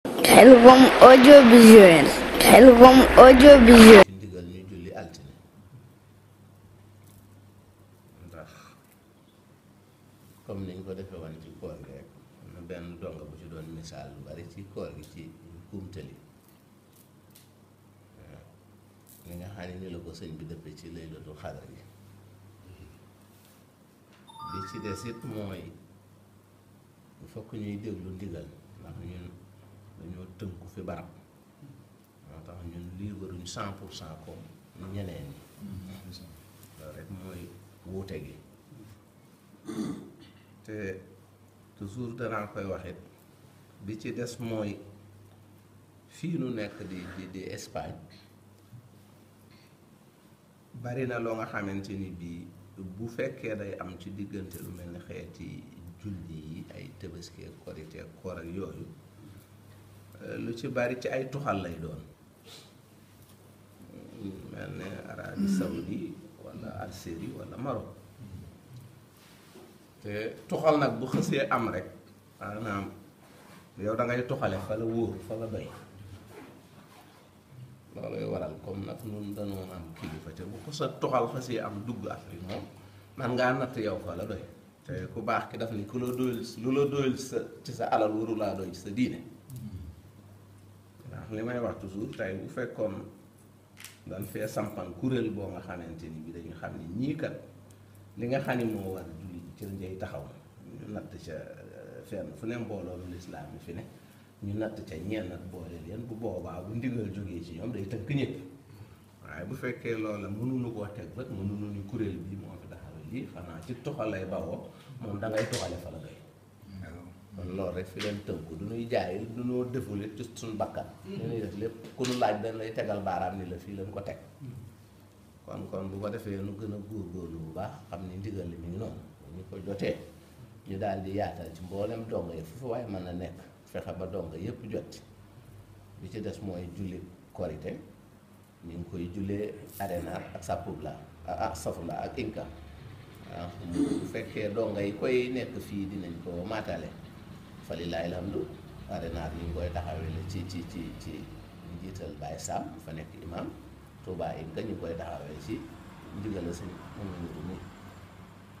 Khelcom audiovisuel. Khelcom audiovisuel. ci ndigal ñu julli altine ndax comme niñ ko defee woon ci koor gi rek am na benn donga bu ci doon misaal lu bari ci koor gi ci kumtali waaw li nga xam ne ni la ko sëñ bi dëppee ci laylatul xadar gi bi ci des it mooy il faut que ñuy déglu ndigal ndax ñun dañoo tënku fi barab moo tax ñun liibaruñ 100% comme ñeneen ñi loolu rek mooy wuute gi te toujours danaa koy waxit bi ci des mooy fii nu nekk di Espagne bari na loo nga xamante ni bii bu fekkee day am ci diggante lu mel ni xeeti julli yi ay Tabaski ak Korite ak koor ak yooyu lu ci bari ci ay tuxal lay doon mel ne Arabie Saoudi wala Algérie wala Maroc te tuxal nag bu xësee am rek maanaam yow da ngay tuxale fa la wóor fa la doy looluy waral comme nag nun dañoo am kilifa te bu ko sa tuxal xësee am dugg Afrique moom man ngaa natt yow fa la doy te ku baax ki daf ni ku la doyul lu la doyul ci sa alal waru laa doy ci sa diine ndax li may wax toujours tey bu fekkoon dañ fee sampan kuréel boo nga xamante ni bi dañu xam ni ñii kat li nga xam ni moo war julli ci njëy taxaw ñu natt ca fenn fu ne mbooloo lislaam yi fi ne ñu natt ca ñenn boole leen bu boobaa bu ndigal jógee ci ñoom day tënk ñëpp waaye bu fekkee loola mënuñu koo teg bët mënuñu ni kuréel bi moo fi taxawal lii xanaa ci toxal lay bawoo moom da ngay toxale fa la doy kon loolu rek fi leen tënku du ñuy jaay du ñoo defule ci suñu bakkan li ñuy def lépp ku nu laaj dañ lay tegal baaraam ni la fii lañ ko teg kon bu ko defee nu gën a góorgóorlu bu baax xam ni ndigal li mi ngi noonu ñu ko jotee ñu daal di yaatal ci mboolem donga yi fu waaye mën a nekk fexe ba donga yépp jot bi ci des mooy julli korite ñu ngi koy jullee arenaar ak sapubla ak safula ak inka waaw bu fekkee donga yi koy nekk fii dinañ ko maatale falilaay alhamdu arenaar ñu ngi koy taxawee ci njiital Baye Sam fa nekk imam Touba inka ñu ngi koy taxawee ci ndigal sëñ Mamadou mi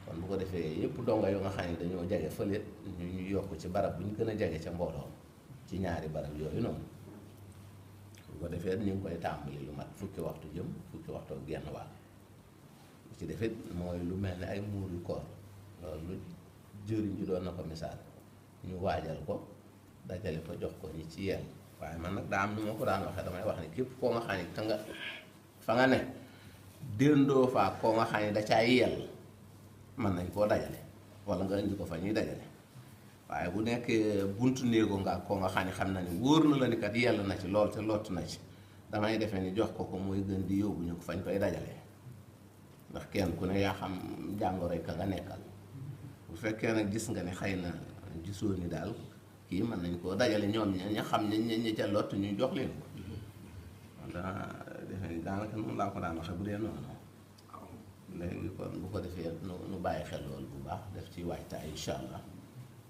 kon bu ko defee yëpp donga yoo nga xam ne dañoo jege fële ñu yokk ci barab bu ñu gën a jege ca mbooloo ci ñaari barab yooyu noonu bu ko defee ñu ngi koy tàmbali lu mat fukki waxtu jëm fukki waxtu ak genn wàll bu ci defee mooy lu mel ne ay muuru koor loolu lu jëriñ ji doon na ko misaal ñu waajal ko dajale ko jox ko ñi ci yell waaye man nag daa am nu ma ko daan waxee damay wax ne képp koo nga xam ne te nga fa nga ne déndoo faa koo nga xam ne da caa yell mën nañ koo dajale wala nga indi ko fa ñuy dajale waaye bu nekkee buntu néego nga koo nga xam ne xam na ni wóor na la ni kat yell na ci lool te lott na ci damay defee ni jox ko mooy gën di yóbbu ñu ko fañ koy dajale ndax kenn ku ne yaa xam jàngoro ka nga nekkal bu fekkee nag gis nga ne xëy na gisoo ni daal kii mën nañ koo dajale ñoom ña xam ñi ca lott ñu jox leen ko dana defe ni daanaka noonu laa ko daan waxe bu dee noonu léegi kon bu ko defee nu bàyyi xel loolu bu baax def ci waajtaay incha allah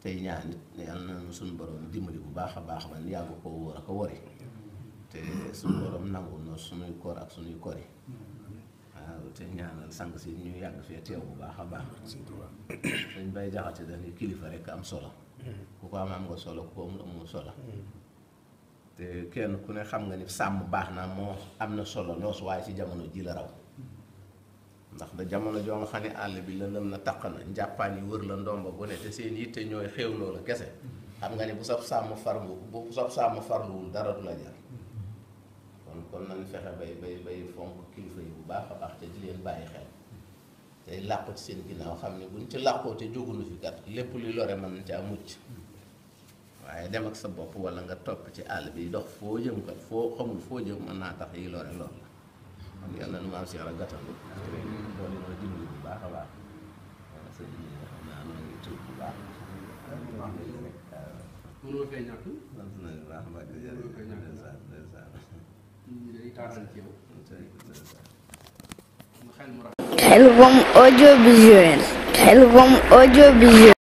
tey ñaan nit yàlla na suñu borom dimbali bu baax a baax man yàgg koo wóor a ko wari te suñu borom nangu no suñuy koor ak suñuy kori waaw te ñaanal sang si ñu yàgg fee teew bu baax a baax dañ bay jaxate dañuy kilifa rek am solo ku ko am nga solo ku ko amul solo te kenn ku ne xam nga ni sàmm baax na moo am na solo loos waaye ci jamono ji la raw ndax da jamono joo nga xam ne àll bi lëndëm na taq na njàppaan yi wër la ndomba bu ne te seen yitte ñooy xew loola kese xam nga ni bu sab sàmm farluwul dara du la jar kon nañ fexe bay fonk kilifa yi bu baax a baax te di leen bàyyi xel tey làqu ci seen ginnaaw xam ne buñ ci làqoo te jógunu fi kat lépp luy lore mën nañ caa mucc waaye dem ak sa bopp wala nga topp ci àll bi dox foo jëm kat foo xamul foo jëm mën naa tax yi lore lool la kon yàlla nu ma am si yàlla gàttandu doole noo dimbali bu baax a baax sëñ bi xam naa noo ngi tuub bu baax mënoo fee ñàkk sant nañu baax a baax Khelcom audiovisuel. Khelcom audiovisuel.